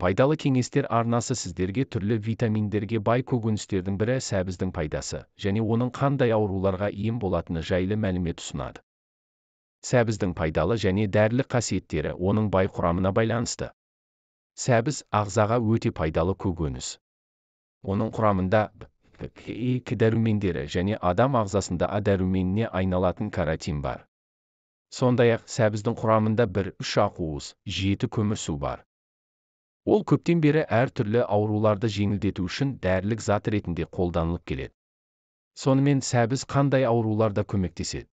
Пайдалы кеңестер арнасы сіздерге түрлі витаминдерге бай көкөністердің бірі сәбіздің пайдасы және оның қандай ауруларға ем болатыны жайлы мәлімет ұсынады. Сәбіздің пайдалы және дәрілік қасиеттері оның бай құрамына байланысты. Сәбіз ағзаға өте пайдалы көкөніс. Оның құрамында Б, К, К дәрумендері және адам ағзасында А дәруменіне айналатын каротин бар. Сондай-ақ сәбіздің құрамында 1-3 ақуыз, 7 көмірсу бар. Ол көптен бері әртүрлі ауруларды жеңілдету үшін дәрілік зат ретінде қолданылып келеді. Сонымен сәбіз қандай ауруларда көмектеседі?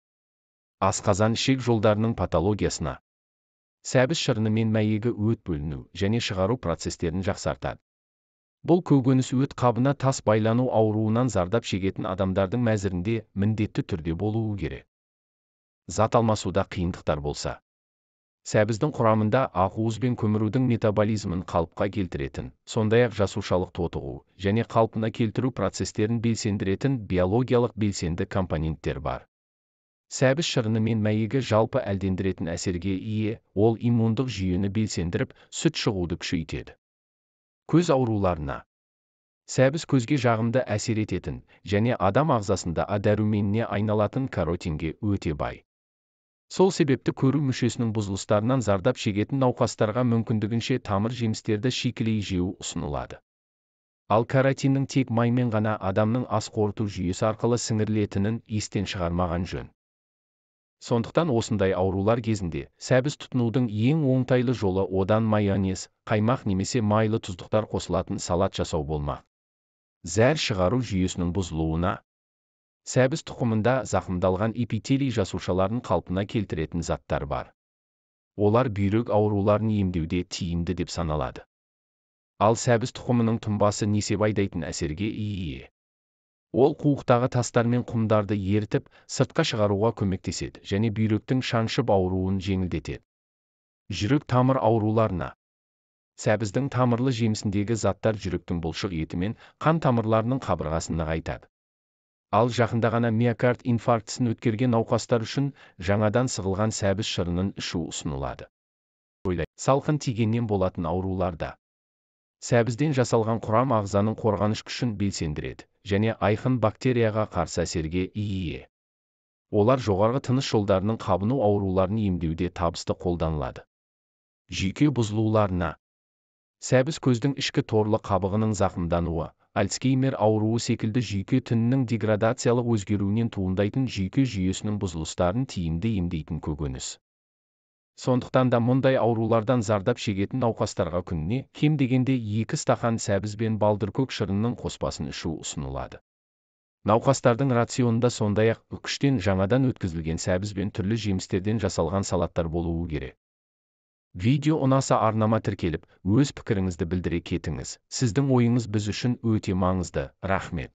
Асқазан ішек жолдарының патологиясына. Сәбіз шырыны мен мәйегі өт бөліну және шығару процестерін жақсартады. Бұл көкөніс өт қабына тас байлану ауруынан зардап шегетін адамдардың мәзірінде міндетті түрде болуы керек. Зат алмасуда қиындықтар болса. Сәбіздің құрамында ақуыз бен көмірудің метаболизмін қалыпқа келтіретін, сондай-ақ жасушалық тотығу және қалпына келтіру процестерін белсендіретін биологиялық белсенді компоненттер бар. Сәбіз шырыны мен мәйегі жалпы әлдендіретін әсерге ие, ол иммундық жүйені белсендіріп, сүт шығуды күшейтеді. Көз ауруларына. Сәбіз көзге жағымды әсер ететін және адам ағзасында А дәруменіне айналатын каротинге өте бай. Сол себепті көру мүшесінің бұзылыстарынан зардап шегетін науқастарға мүмкіндігінше тамыр жемістерді шикілей жеу ұсынылады. Ал каротиннің тек маймен ғана адамның ас қорыту жүйесі арқылы сіңірілетінін естен шығармаған жөн. Сондықтан осындай аурулар кезінде сәбіз тұтынудың ең оңтайлы жолы одан майонез, қаймақ немесе майлы тұздықтар қосылатын салат жасау болмақ. Зәр шығару жүйесінің бұзылуына. Сәбіз тұқымында зақымдалған эпителий жасушаларын қалпына келтіретін заттар бар. Олар бүйрек ауруларын емдеуде тиімді деп саналады. Ал сәбіз тұқымының тұнбасы несеп айдайтын әсерге ие. Ол қуықтағы тастар мен құмдарды ерітіп, сыртқа шығаруға көмектеседі және бүйректің шаншып ауруын жеңілдетеді. Жүрек тамыр ауруларына. Сәбіздің тамырлы жемісіндегі заттар жүректің бұлшық еті мен қан тамырларының қабырғасын нығайтады. Ал жақында ғана миокард инфарктісін өткерген науқастар үшін жаңадан сығылған сәбіз шырынын ішу ұсынылады. Салқын тигеннен болатын ауруларда. Сәбізден жасалған құрам ағзаның қорғаныш күшін белсендіреді және айқын бактерияға қарсы әсерге ие. Олар жоғарғы тыныс жолдарының қабыну ауруларын емдеуде табысты қолданылады. Жүйке бұзылуларына. Сәбіз көздің ішкі торлы қабығының зақымдануы, Альцгеймер ауруы секілді жүйке тінінің деградациялық өзгеруінен туындайтын жүйке жүйесінің бұзылыстарын тиімді емдейтін көкөніс. Сондықтан да мұндай аурулардан зардап шегетін науқастарға күніне кем дегенде 2 стақан сәбіз бен балдыркөк шырынның қоспасын ішу ұсынылады. Науқастардың рационында сондай-ақ үкіштен жаңадан өткізілген сәбіз бен түрлі жемістерден жасалған салаттар болуы керек. Видео ұнаса арнама тіркеліп, өз пікіріңізді білдіре кетіңіз. Сіздің ойыңыз біз үшін өте маңызды. Рахмет.